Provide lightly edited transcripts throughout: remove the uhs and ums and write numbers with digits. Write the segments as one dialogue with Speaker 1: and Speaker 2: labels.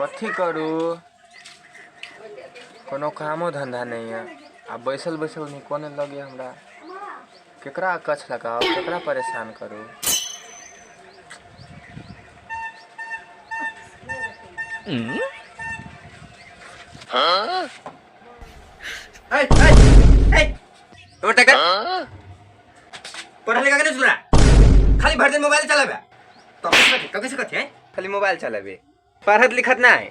Speaker 1: कथी करू, कोनो कामो धंधा नहि यऽ। आ बैसल बैसल नीको नहि लगैए हमरा। केकरा अकछ लगाउ, केकरा परेशान करू।
Speaker 2: पढ़ा लिखा के नहीं सुना, खाली भर दिन मोबाइल चलाबे। तो कभी से कथी है, खाली मोबाइल चलाबे, पढ़त लिखत ना है।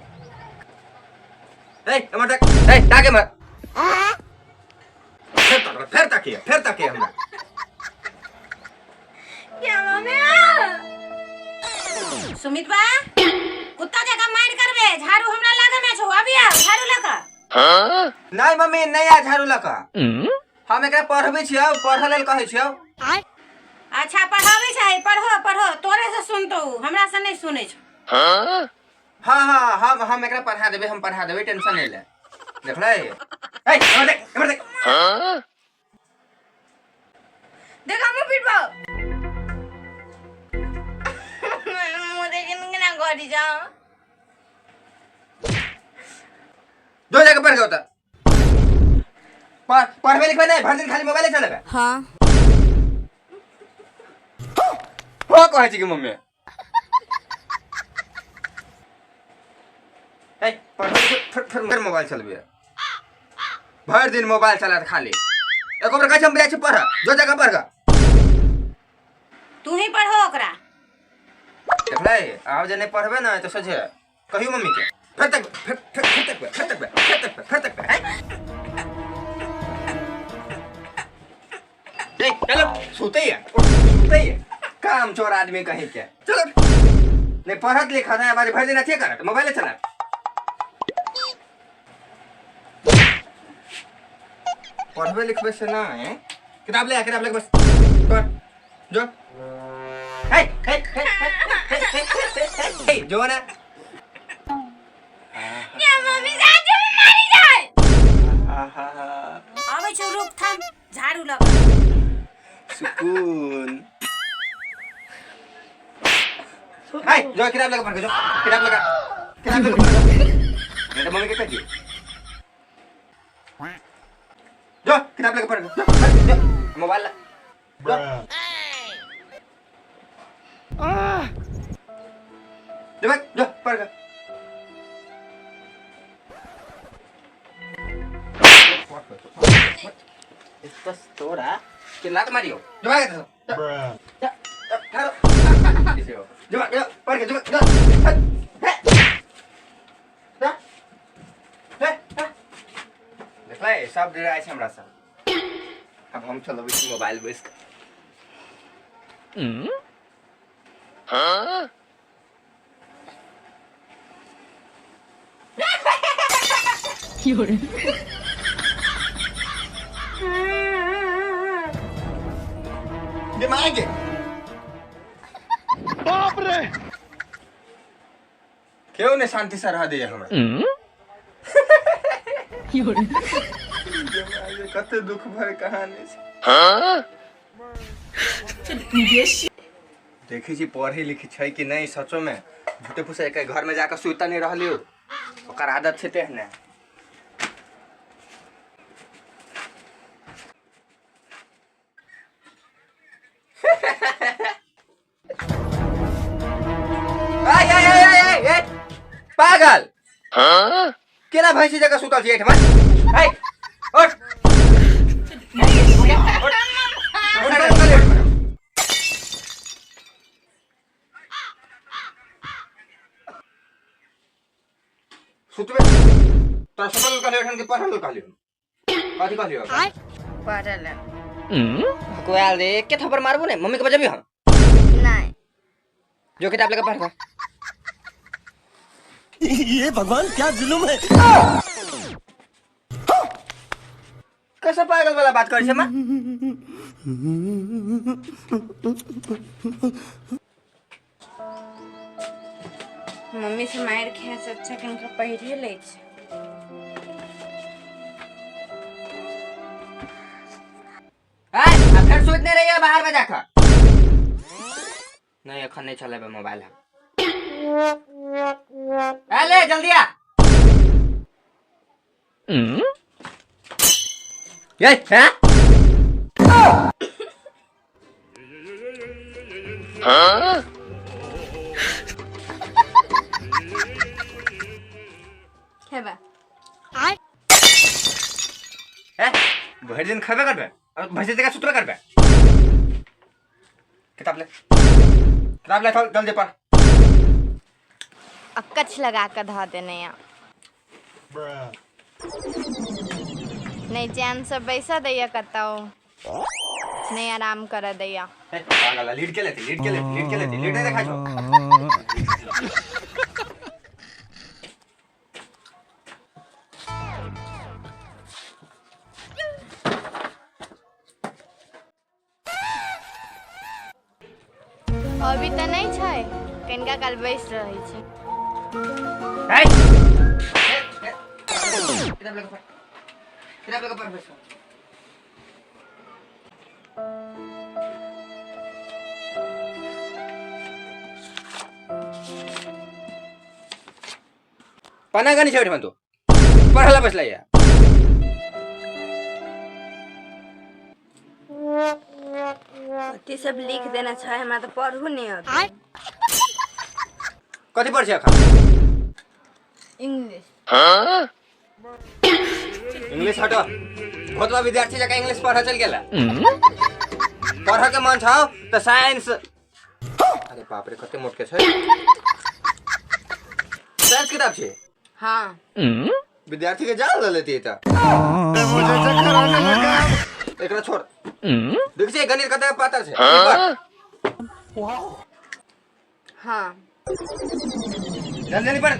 Speaker 2: ए हमर तक, ए ताके मत, फिर तक, फिर ताके, फिर ताके हमरा।
Speaker 3: क्या मम्मी? सुमित बा कुत्ता जगह मार करबे, झाड़ू हमरा लागे में छौ, अभी आ झाड़ू लका।
Speaker 2: नहीं मम्मी, नहीं आ झाड़ू लका, हम एकरा पढ़बै छियौ, पढ़ऽ लेल कहै छियौ।
Speaker 3: अच्छा पढ़ाबै छै, पढ़ो पढ़ो, तोरे से सुनतौ, हमरा से नहीं सुनै छौ।
Speaker 2: हाँ हाँ, हम एकरा पढ़ा देबै, हम पढ़ा देबै, टेंशन नहीं ले। देखलै, ए एमहर देख, एमहर देख।
Speaker 3: देख हमहूँ पिटबौ। मुँह देखिन केना करी जाओ।
Speaker 2: दो जाके पढ़ के होता, पढ़बे लिखबे नहीं, भर दिन खाली मोबाइले चलेबे।
Speaker 3: हाँ
Speaker 2: हो कहै छी कि मम्मी, ए पढ़बे लिखबे, फिर फिर मोबाइल चलबे, भर दिन मोबाइल चलात खाली। एको बेर कहै छी हम जाइ छी पढ़, जो जगह पढ़।
Speaker 3: तू ही पढ़ो ओकरा।
Speaker 2: देखलै, आब जे नहीं पढ़बे ना तो सोझे कहियो मम्मी के, फिर तक फिर फिर फिर तक फिर तक फिर तक फिर तक हैं। ए चलो सोते ही है, सोते ही है, काम चोर आदमी कहीं के। चलो नहीं पढ़त लिखत है, बाजी भर दिन अथिए करत मोबाइल चला। पढ़बे लिखबे से ना है, किताब ले आ, किताब ले बस पढ़ जो। हे हे हे हे हे हे जो ना।
Speaker 3: या मम्मी साजू में मारी जाए। आबै छौ रुक थाम, झाड़ू लग।
Speaker 2: सुकून। हाय जो किताब लगा पढ़ के, जो किताब लगा, किताब लगा पढ़। नहीं तो मम्मी के कह दियो, जो किताब लगा पढ़, जो जो मोबाइल ला, जो जो भाग, जो पढ़ के। बस तोरा के लात मारियो, जो भाग इधर से। जा, जा, ठहरो। जो भाग, जो पढ़ के, जो भाग, जो। हे, जा। हे, हे। देखलै, सब डराइ छै हमरा सब। अब हम चलबै छी मोबाइल बैस कऽ। दिमाग
Speaker 4: बाप रे,
Speaker 2: क्यों नहीं शांति से रह दिए हमरा। कते दुख भरे कहानी छै। देखै छी पढ़े लिखे छै कि नहीं, सचो में झूठे फूसे के घर में जाकर सुता नहीं रहलियो, ओकर आदत छै तेहने। आय आय आय आय आय, पागल केना भैंसी जकाँ सुतल छी एहिठमा? है उठ उठ, उठ, उठ, उठ। सुतबे तोरा सुतल कहलियो एखन कि पढ़ल कहलियो? कथी कहलियो?
Speaker 3: पढ़ल।
Speaker 2: कोयल रे, के थप्पड़ मारबो ने, मम्मी के बजबी हम।
Speaker 3: नहीं।
Speaker 2: जो किताब लेके पढ़।
Speaker 4: ये भगवान क्या जुलुम है।
Speaker 2: कैसे पागल वाला बात करे छे मां?
Speaker 3: मम्मी से मारि खाय से अच्छा किनका पढ़े लै छै।
Speaker 2: आ फिर सुत नहीं रही है बाहर में जाकर। नहीं एखन नहीं चलेबे मोबाइल हम। अले जल्दी आ। ये हैं
Speaker 5: खेबा।
Speaker 2: हैं भरि दिन खेबे करबे और भैंसी जगह सुतबे करबे। किताब ले, किताब ले, चल जल्दी पढ़।
Speaker 5: अक्कच लगा कर धऽ देने या नहीं चैन से बैसा दैया कतौ, नहीं आराम कर दैया।
Speaker 2: पागल लीड के लेते, लीड के लेते, लीड के लेते, लीड नहीं देखा छो।
Speaker 5: अभी तो नहीं छै, कनिका काल बैस रहै छै।
Speaker 2: किताब लगा पढ़, किताब लगा पढ़ बैस। पन्ना गनी छै ओहिठाम, तू पढ़ला बैसला या।
Speaker 5: कथी सब लिख देना छै, हमरा तऽ पढ़ू नहीं अबै।
Speaker 2: कथी पढ़ छै अखन?
Speaker 5: इंग्लिश।
Speaker 2: इंग्लिश हटो, बहुत बा विद्यार्थी जका इंग्लिश पढ़ चल गेला। पढ़ के मन छौ त साइंस। अरे बाप रे कते मोट के छै। साइंस किताब छै?
Speaker 5: हाँ।
Speaker 2: विद्यार्थी के जान ल लेती त।
Speaker 4: मुझे चक्कर आने लगा।
Speaker 2: एकरा छोड़। देख छै गणित कते पातर छै।
Speaker 5: हाँ।
Speaker 2: जल्दी जल्दी पढ़।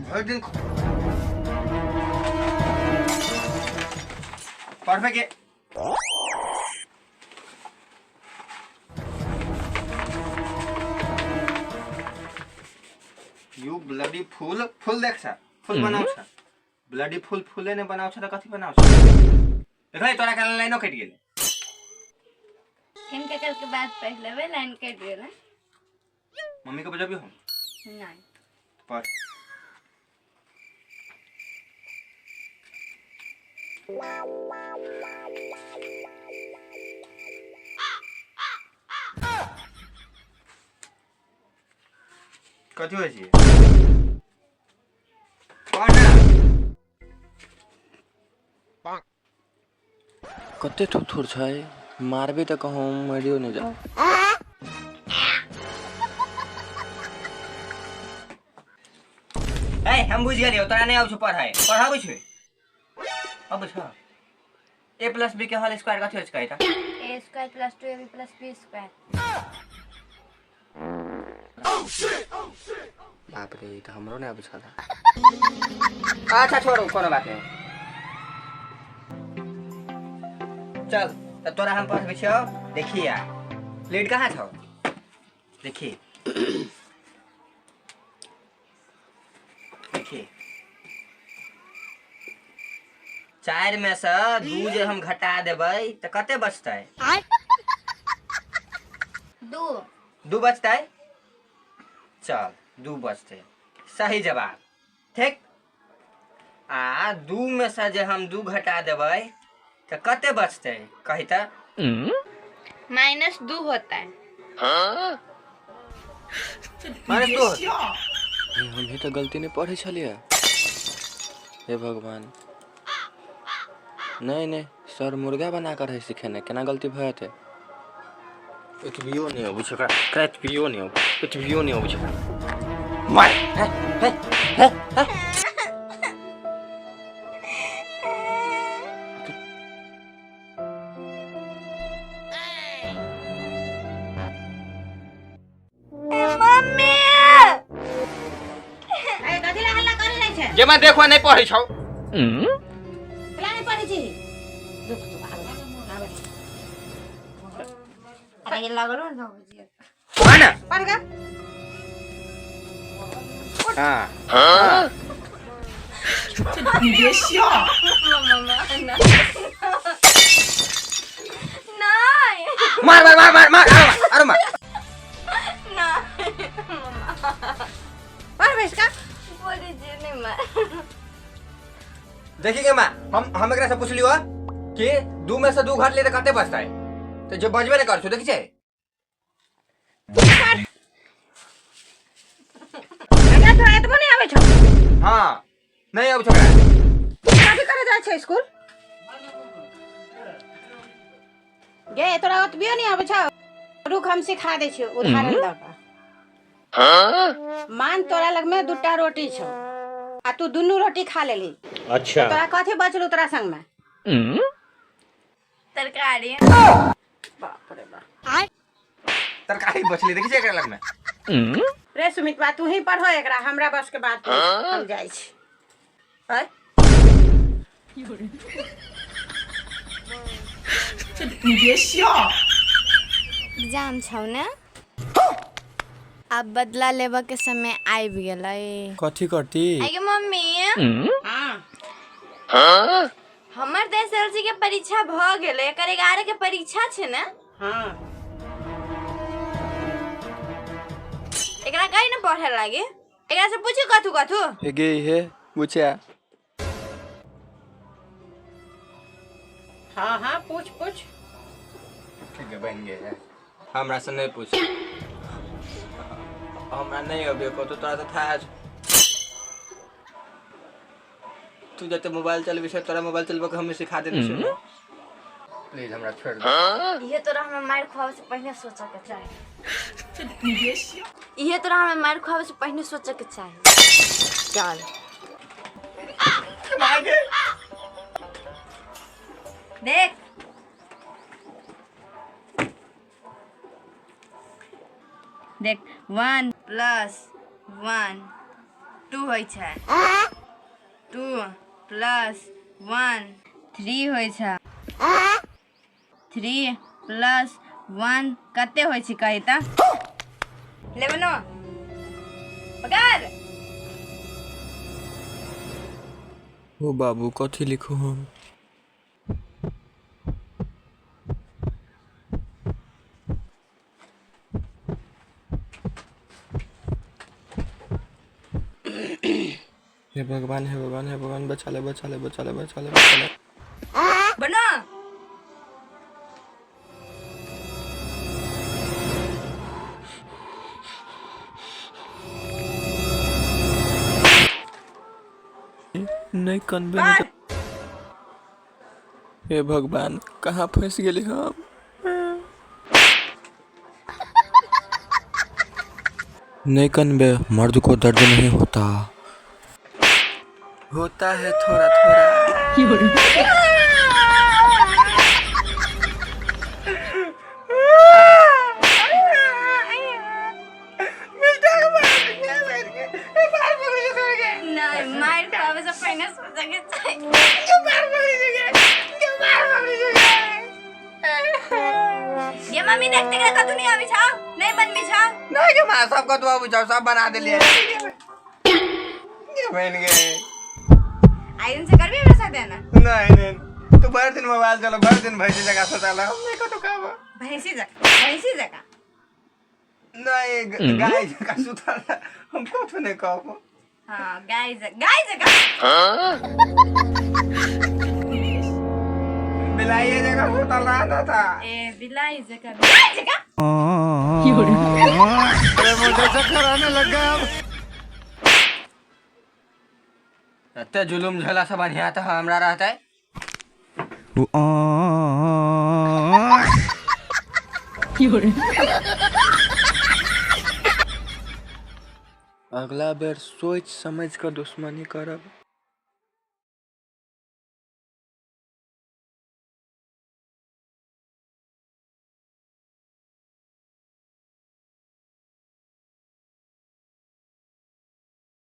Speaker 2: भरि दिन पढ़बे के। You bloody fool, फूल देख छ, फूल बनाउ छ। ब्लडी फूल फूले ने बनाउ छ त कथी बनाउ छ? देखलै तोरा के लाइनो कटि गेलै।
Speaker 5: किनका कल के बाद पढ़ लेबै, लाइन कटि गेलै।
Speaker 2: मम्मी के बजबियो हम?
Speaker 5: नहीं।
Speaker 2: पढ़। कथी होइ छै? पढ़ ना।
Speaker 1: कते थुथुर छै, मारबे तऽ कहूँ मरियो नहि जाउ।
Speaker 2: ए हम बुझि गेलियौ, तोरा नहि आबै छौ पढ़ाइ। पढ़ाबै छै? अबै छौ? ए प्लस बी के होल स्क्वायर कथी होइ छै कहै त?
Speaker 5: A square plus 2ab plus b square.
Speaker 1: बाप रे, ई तऽ हमरो नहि आबै छल।
Speaker 2: अच्छा छोड़ू, कोनो बात नहीं। चल त तोरा हम पढ़बै छियौ। देखिया लीड कहाँ छौ? देखी देखी, 4 में से 2 जे हम घटा देबै त कते बचतै?
Speaker 5: 2।
Speaker 2: 2 बचतै? चल 2 बचतै, सही जवाब। ठीक। आ 2 में से जे हम 2 घटा देबै त कते बचतै कही त?
Speaker 5: -2 होता है।
Speaker 2: -2।
Speaker 1: हम ही तऽ गलती नहि पढ़ै छलियै। हे भगवान, नहीं नहीं सर मुर्गा बना कर रहै सिखेने, केना गलती भऽ जेतै?
Speaker 2: एतबियो नहि अबै छै एकरा, एतबियो नहि अबै, एतबियो नहि अबै छै। मार। हे हे हे हे।
Speaker 5: मम्मी
Speaker 3: ए कथी ला हल्ला करै जाइ छै?
Speaker 2: जे मैं देखो नहीं पढ़ै छौ।
Speaker 3: कला नहीं पढ़ै छी? रुक तू, आबै आबै।
Speaker 5: अरे ये लगलो न बुझिए।
Speaker 2: पढ़ ना।
Speaker 3: पढ़ गा।
Speaker 2: हाँ हाँ।
Speaker 5: नहीं
Speaker 2: मार मार मार मार मार, आरो मार, आरो मार।
Speaker 5: नहीं
Speaker 3: पढ़ बैस का।
Speaker 2: देखी गे माँ, हम एकरा से पूछलियो कि 2 में से 2 घट ले त कते बचतै, त जो बजबे नै करछौ देखै छै।
Speaker 3: एकरा तोरा एतबो नहि आबै छौ?
Speaker 2: हां नहीं आबै छौ एकरा।
Speaker 3: कथी करे जाइ छै स्कूल गे? तोरा ओतबियो नहि आबै छौ? रुक, हम सिखा दै छियौ उदाहरण दऽ कऽ। मान तोरा लगमे 2टा रोटी छौ आ तू दुनू रोटी खा लेली।
Speaker 6: अच्छा।
Speaker 3: तोरा कथी बचलू तोरा संगमे?
Speaker 5: तरकारी।
Speaker 3: बाप रे बाप,
Speaker 2: तरकारी बचली देखै छै एकरा लगमे।
Speaker 3: रे सुमितवा, तू ही पढ़ो एकरा, हमरा बस के बात नहीं, हम जाइ छी। आँय?
Speaker 5: एग्जाम छौ ने, आब बदला लेबऽ के समय आबि गेलै।
Speaker 1: कथी करती?
Speaker 5: आइ गे मम्मी।
Speaker 3: हाँ।
Speaker 5: हमर तऽ एसएलसी के परीक्षा भऽ गेलै, एकर 11 के परीक्षा छै ने।
Speaker 3: हाँ।
Speaker 5: एकरा कही ने पढ़े लागे, एकरा से पूछू कथू कथू।
Speaker 1: गे हे बुचिया।
Speaker 3: हाँ हाँ पूछ पूछ।
Speaker 2: ठीक है बहन गे, हमरा से नहीं पूछ, हमरा नहीं अबे को तो तोरा तो था, तू जते मोबाइल चलबी से तोरा मोबाइल चलबे के हमें सिखा देने छियौ। प्लीज हमरा छोड़ दे।
Speaker 5: इहे तोरा हमरा मारि खुआबै से पहिने सोचऽ के चाही। इहे तोरा हमरा मारि खुआबै से पहिने सोचऽ के चाही। चल देख, देख 1 + 1 2 होइ छै, 2 + 1 3 होइ छै, 3 + 1 कते होइ छै कही तऽ? लेबनो पकड़।
Speaker 1: ओ बाबू कथी लिखू हम? हे भगवान, हे भगवान, हे भगवान, बचा ले बचा ले बचा ले बचा ले बचा ले।
Speaker 5: बना।
Speaker 1: नहीं कनबे नहीं। हे भगवान, कहाँ फंस गेली हम? नहीं कनबे, मर्द को दर्द नहीं होता, होता है थोड़ा थोड़ा।
Speaker 5: नहीं मारि खुआबै से पहिने सोचऽ के चाही। ये मम्मी देख, तेकरा कथू नहीं आबै छौ, नहीं बनबै छौ।
Speaker 2: नहीं गे माँ, सब कतबा आबै छौ, सब बना देलियै। गे बहन गे,
Speaker 5: आइ दिन से करबी हमरा साथे ना?
Speaker 2: नहीं नहीं, तू भरि दिन मोबाइल चलो, भरि दिन भैंसी जगह सोचल, हम नहीं कतौ कहब।
Speaker 5: भैंसी जकाँ, भैंसी जकाँ
Speaker 2: नहीं, गाय जगह सुतल, हम कथू नहीं कहब।
Speaker 5: हाँ गाय जकाँ, गाय जकाँ,
Speaker 2: बिलाइए जगह सुतल रहता था।
Speaker 5: ए बिलाई जकाँ, बिलाई जकाँ।
Speaker 4: अरे मुझे चक्कर आने लग गया अब।
Speaker 2: एते जुलुम झेला से बढ़िया तो हमरा रहते।
Speaker 1: अगला बेर सोच समझ कर दुश्मनी करब।